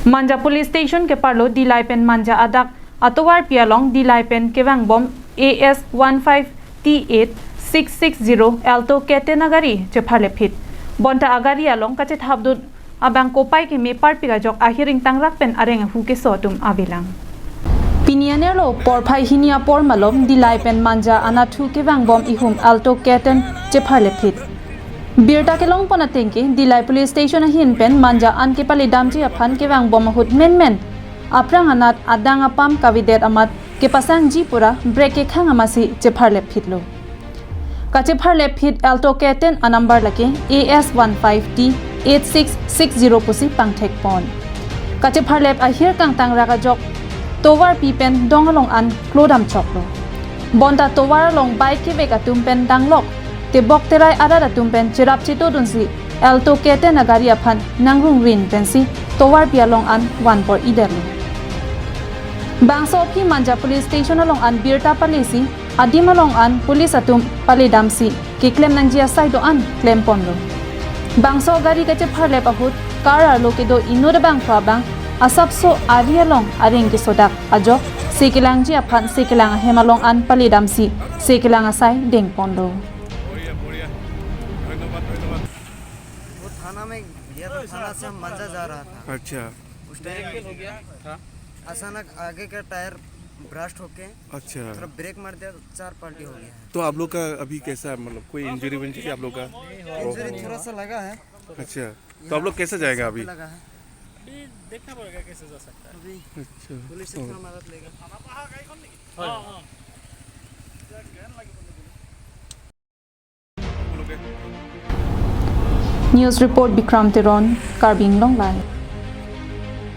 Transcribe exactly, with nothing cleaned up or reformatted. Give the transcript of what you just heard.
Manja Police Station keparlo Dillai pen Manja adak atovarpi along Dillai pen kevangbom A S one five T eight six six zero Alto K ten agari chepharlepphit. Bonta agari along kachethapdun abang kopai keme parpik ajok ahir ingtangrak pen areng ahu keso atum avelang. Pini anerlo porphai hini apor malom Dillai pen Manja anatthu kevangbom ihum Alto K ten chepharlepphit. Birta kelongpon atengke Dillai Police Station ahin pen Manja an kepaledamji aphan kevangbom ahut menmen aphrang anat adang apam kavedet amat kepasangji pura brake kekhang amatsi chepharlepphitlo. Kachepharlepphit Alto K ten anumber lake A S one five T eight six six zero pusi pangthekpon. Kachepharlep ahir kangtangrak ajok tovarpi pen dong along an klodamchoklo. Bonta tovar along bike kevek atum pen danglok tebok terai arat atum pen cherap chetodunsi Alto K ten agari aphan nangrungrin pensi tovarpi along an van bor-idetlo. Bangso aphi Manja Police Station along an birta palesi adim along an police atum paledamsi keklem nangji asai do-an klemponlo. Bangso gari kachepharlep ahut car arlo kedo inut abangphu abang asapso ari along areng kesodak ajok sekelangji aphan sekelang ahem along an paledamsi sekelang asai dengponlo. बढ़िया बढ़िया। धन्यवाद धन्यवाद। वो थाना में गया था, थाना से हम मंजा जा रहा था। अच्छा। उस टाइम अचानक आगे का टायर ब्रास्ट होके अच्छा। थोड़ा ब्रेक मार दिया तो चार पलटी हो गया है। तो आप लोग का अभी कैसा है, मतलब कोई इंजरी विंजरी आप लोग का? इंजरी थोड़ा सा लगा है। अच्छा। तो आप लोग कैसे जाएगा अभी? लगा है। अभी देखना पड़ेगा कैसे जा सकता है। अभी अच्छा। पुलिस से थोड़ा मदद लेगा। News report Bikram Teron, Karbi Anglong Live.